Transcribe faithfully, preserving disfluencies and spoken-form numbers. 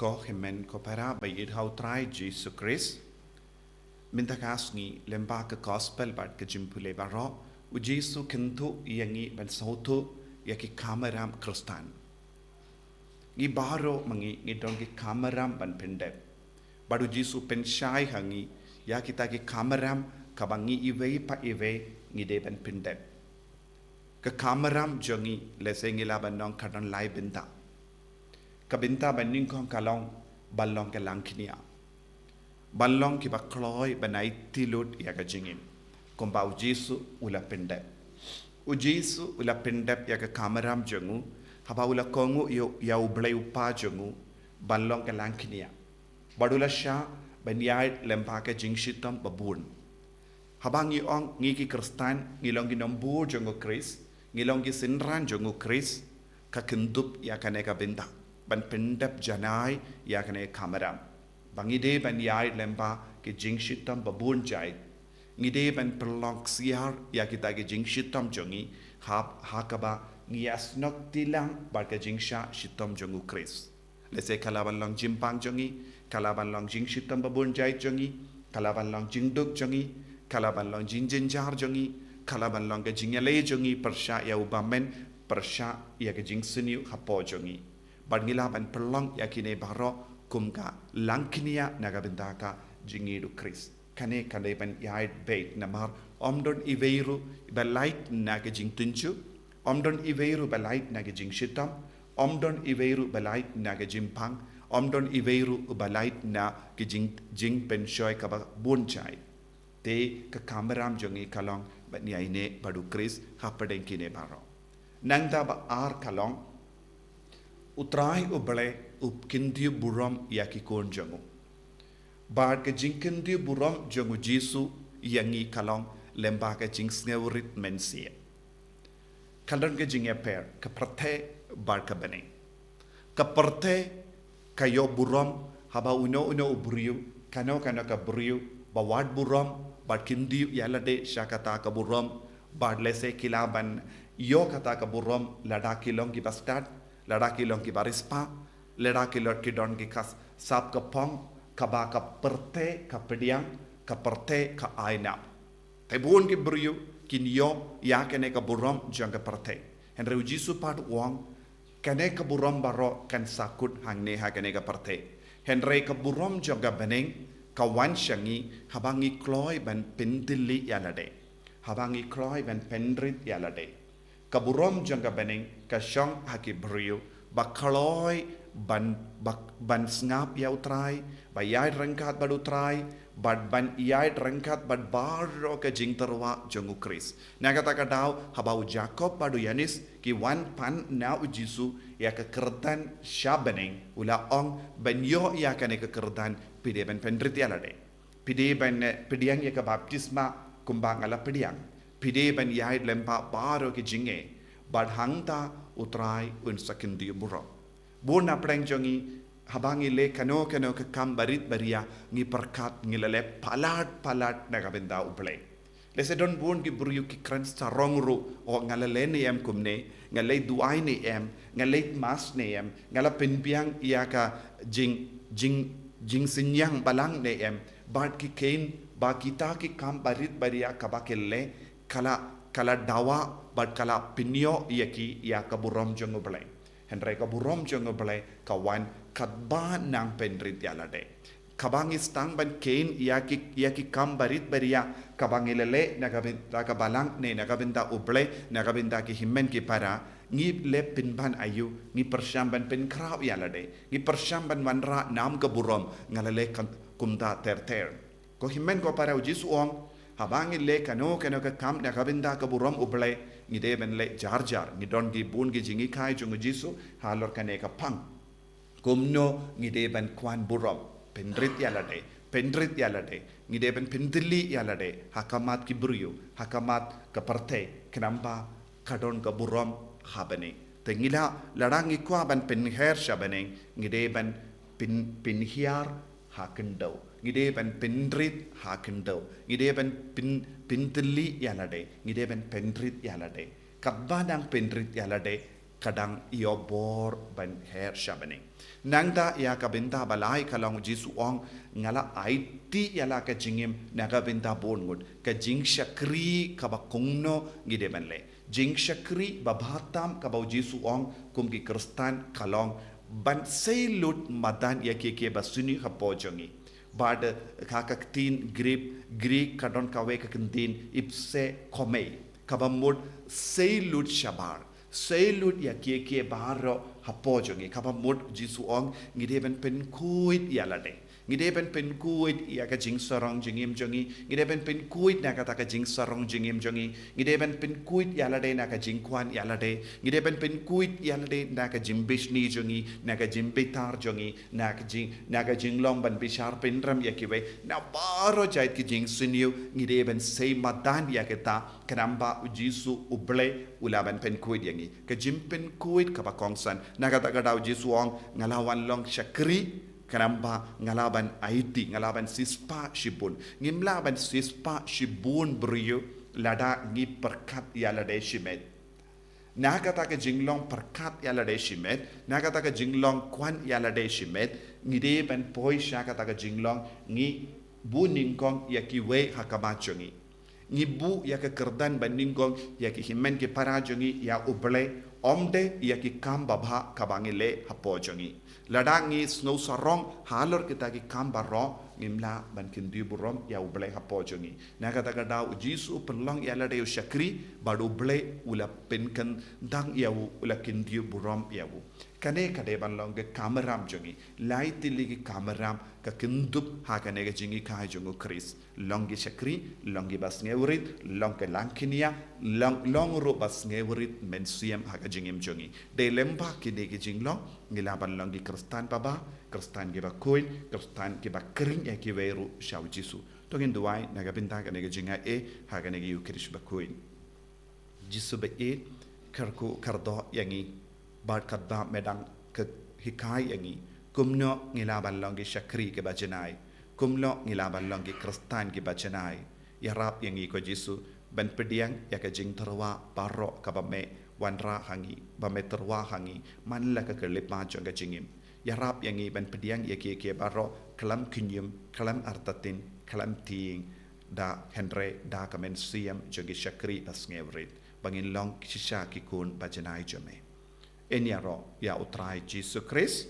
Ko hynmen ko para ba ïeit ha u Trai Jisu Khrist. Mynta ka sngi lyngba ka gospel bad ka jingpule baroh, u Jisu kyntu ïa ngi ban sngewthuh ïa ki kamram Khristan. Ngi baroh ma ngi ngi don ki kamram ban pyndep. Bad u Jisu pynshai ha ngi ïa kita ki kamram kaba ngi iwei pa iwei ngi dei ban pyndep. Ka kamram jong ngi, lehse ngi lah ban ong ka don lai bynta. Ka bynta ba nyngkong ka long ban long ka langkhniah, ban long kiba kloi ban aiti lut ïa ka jingim, kumba u Jisu u la pyndep. U Jisu u la pyndep ïa ka kamram jong u haba u la kohnguh ïa u Blei u Kpa jong u ban long ka langkhniah. Bad u la shah ban ïaid lyngba ka jingshitom babun. Haba ngi ong ngi ki Khristan, ngi long ki nongbud jong u Khrist, ngi long ki synran jong u Khrist, ka kynthup ïa kane ka bynta ban pyndep janai ïa kane ka kamram. Ba ngi dei ban ïaid lyngba ki jingshitom babun jait. Ngi dei ban pynlong ksiar ïa kita ki jingshitom jong ngi, hap ha kaba ngi ïasnoh tilang bad ka jingshah shitom jong u Khrist. Lehse ka lah ban long jingpang jong ngi, ka lah ban long jingshitom babun jait jong ngi, ka lah ban long jingduk jong ngi, ka lah ban long jingjynjar jong ngi, ka lah ban long ka jingïaleh jong ngi pyrshah ïa u bymman, pyrshah ïa ka jingsniew hapoh jong ngi. Bad ngi lah ban pynlong ïa kine baroh kum ka langkhniah na ka bynta ka jingïeit u Khrist. Kane ka dei ban ïaid beit namar ym don iwei ruh ba lait na ka jingtynjuh, ym don iwei ruh ba lait na ka jingshitom, ym don iwei ruh ba lait na ka jingpang, ym don iwei ruh ba lait na ka jing, jingpynshoi kaba bun jait. Te ka kamram jong ngi ka long ban ïaineh bad u Khrist hapdeng kine baroh. Nangta ba ar ka long, u Trai u Blei u kyntiew burom ïa ki khun jong u. Bad ka jingkyntiew burom jong u Jisu ïa ngi ka long lyngba ka jingsngewrit mynsiem. Ka don ka jingïapher ka pyrthei bad ka bneng. Ka pyrthei ka ïoh burom haba uno uno u briew, kano kano ka briew ba wad burom bad kyntiew ïa lade sha kata ka burom, bad lehse ki lah ban ïoh kata ka burom lada ki long kiba stad, lada ki long kiba riewspah, lada ki long ki don ki ka sap ka phong kaba ka pyrthei ka pdiang, ka pyrthei ka ai noh. Te bun ki briew kin ïoh ïa kane ka burom jong ka pyrthei. Hynrei u Jisu pat u ong, kane ka burom baroh kan sa kut hangne ha kane ka pyrthei. Hynrei ka burom jong ka bneng ka wan sha ngi haba ngi kloi ban pyntylli ïa lade, haba ngi kloi ban pynrit ïa lade. Ka burom jong ka bneng ka shong ha ki briew ba kloi ban, ba, ban sngap ïa u Trai, ba ïaid ryngkat bad u Trai, bad ban ïaid ryngkat bad baroh ka jingtyrwa jong u Khrist. Na kata ka daw haba u Jakob bad u Ïoannis ki wan pan na u Jisu ïa ka kyrdan sha bneng, u la ong, ban ïoh ïa kane ka kyrdan phi dei ban pynrit ïa lade. Phi dei ban, eh, pdiang ïa ka baptisma kumba nga la pdiang. Phi dei ban ïaid lyngba baroh ki jingeh. Bad hangta u Trai un sa kyntiew burom. Bun na pdeng jong ngi, haba ngi leh kano kano ka kam barit baria, ngi pyrkhat ngi la leh palat palat na ka bynta u Blei. Lehse don bun ki briew ki kren sarong ruh, o nga la leh ne em kumne, nga leh duwai ne em, nga leh mass ne em, nga la pynbiang ïa ka jing, jing, jingsynñiang balang ne em, bad ki kheiñ ba kita ki kam barit baria kaba ki leh ka la, ka la dawa bad ka la pynïoh ïa ki ïa ka burom jong u Blei. Hynrei ka burom jong u Blei ka wan katba nang pynrit ïa lade. Kaba ngi sdang ban kheiñ ïa ki, ïa ki kam barit baria kaba ngi la leh na ka byn, na ka bynta ka balang ne na ka bynta u Blei, na ka bynta ki hynmen ki para, ngi leh pynban aïu, ngi pyrshang ban pynkhraw ïa lade, ngi pyrshang ban wanrah nam ka burom, nga la leh kan kumta ter ter. Ko hynmen ko para, u Jisu u ong, haba ngi leh kano kano ka kam na ka bynta ka burom u Blei, ngi dei ban leh jar jar, ngi don ki bun ki jinghikai jong u Jisu halor kane ka phang. Kumno ngi dei ban kwah burom, pynrit ïa lade, pynrit ïa lade, ngi dei ban pyntylli ïa lade ha khmat ki briew, ha khmat ka pyrthei, khnang ba ka don ka burom ha bneng. Te ngi la, lada ngi kwah ban pynhiar sha bneng, ngi dei ban pyn, pynhiar ha khyndew. Ngi dei ban pynrit ha khyndew. Ngi dei ban pyn, pyntylli ïa lade. Ngi dei ban pynrit ïa lade. Katba nang pynrit ïa lade, ka dang ïoh bor ban her sha bneng. Nangta ïa ka bynta ba lai ka long, Jisu ong, nga la aiti ïa la ka jingim na ka bynta bun ngut. Ka jingshakri kaba kumno ngi dei ban leh? Jingshakri ba bha tam kaba u Jisu ong kum ki Khristan ka long ban sei lut madan ïa kiei kiei ba sniew hapoh jong ngi. Bad ha ka ktien Grik, Grik ka don kawei ka kyntien ipse komei, kaba mut sei lut shabar, sei lut ïa kiei kiei baroh hapoh jong ngi. Kaba mut Jisu ong ngi dei ban pynkhuid ïa lade. Ngi dei ban pynkhuid ïa ka jingsarong jingim jong ngi. Ngi dei ban pynkhuid na kata ka jingsarong jingim jong ngi. Ngi dei ban pynkhuid ïa lade na ka jingkwah ïa lade. Ngi dei ban pynkhuid ïa lade na ka jingbishni jong ngi, na ka jingbitar jong ngi, na ka jing, na ka jinglong ban bishar pynrem ïa kiwei. Na baroh jait ki jingsniew ngi dei ban sei madan ïa kita, khnang ba u Jisu u Blei u lah ban pynkhuid ïa ngi. Ka jingpynkhuid kaba kongsan. Na kata ka daw Jisu ong, nga la wan long shakri, khnang ba nga lah ban aiti, nga lah ban siewspah shibun. Ngim lah ban siewspah shibun briew lada ngi pyrkhat ïa lade shimet. Na kata ka jinglong pyrkhat ïa lade shimet, na kata ka jinglong kwah ïa lade shimet, ngi dei ban poi sha kata ka jinglong ngi buh nyngkong ïa kiwei ha khmat jong ngi. Ngi buh ïa ka kyrdan ban nyngkong ïa ki hynmen ki para jong ngi ïa u Blei, ym dei ïa ki kam babha kaba ngi leh hapoh jong ngi. Lada ngi sngewsarong halor kita ki kam baroh, ngim lah ban kyntiew burom ïa u Blei hapoh jong ngi. Na kata ka daw u Jisu u pynlong ïa lade u shakri, bad u Blei u la pynkyndang ïa u, u la kyntiew burom ïa u. Kane ka dei ban long ka kamram jong ngi. Lai tylli ki kamram ka kynthup ha kane ka jinghikai jong u Khrist. Long ki shakri, long kiba sngewrit, long ki langknia, long, long ruh ba sngewrit mynsiem ha ka jingim jong ngi. Dei lyngba kine ki jinglong ngi lah ban long ki Khristan babha, Khristan kiba khuid, Khristan kiba khring ïa kiwei ruh sha u Jisu. To ngin duwai na ka bynta kane ka jingaiei ha kane ka Ïukharist bakhuid. Jisu baieit, kyrkhu kyrdoh ïa ngi, bad katba me dang hikai ïa ngi kumno ngi lah ban long ki shakri kiba janai, kumno ngi lah ban long ki Khristan kiba janai. Ïarap ïa ngi ko Jisu ban pdiang ïa ka jingtyrwa baroh kaba me wanrah ha ngi, ba me tyrwa ha ngi man la ka khyllipmat jong ka jingim. Ïarap ïa ngi ban pdiang ïa kiei kiei baroh khlem khñium, khlem artatien, khlem tieng, da hynrei da ka mynsiem jong ki shakri ba sngewrit, ba ngin long shisha ki khun ba janai jong me. Yn ïaroh ïa u Trai Jisu Khrist.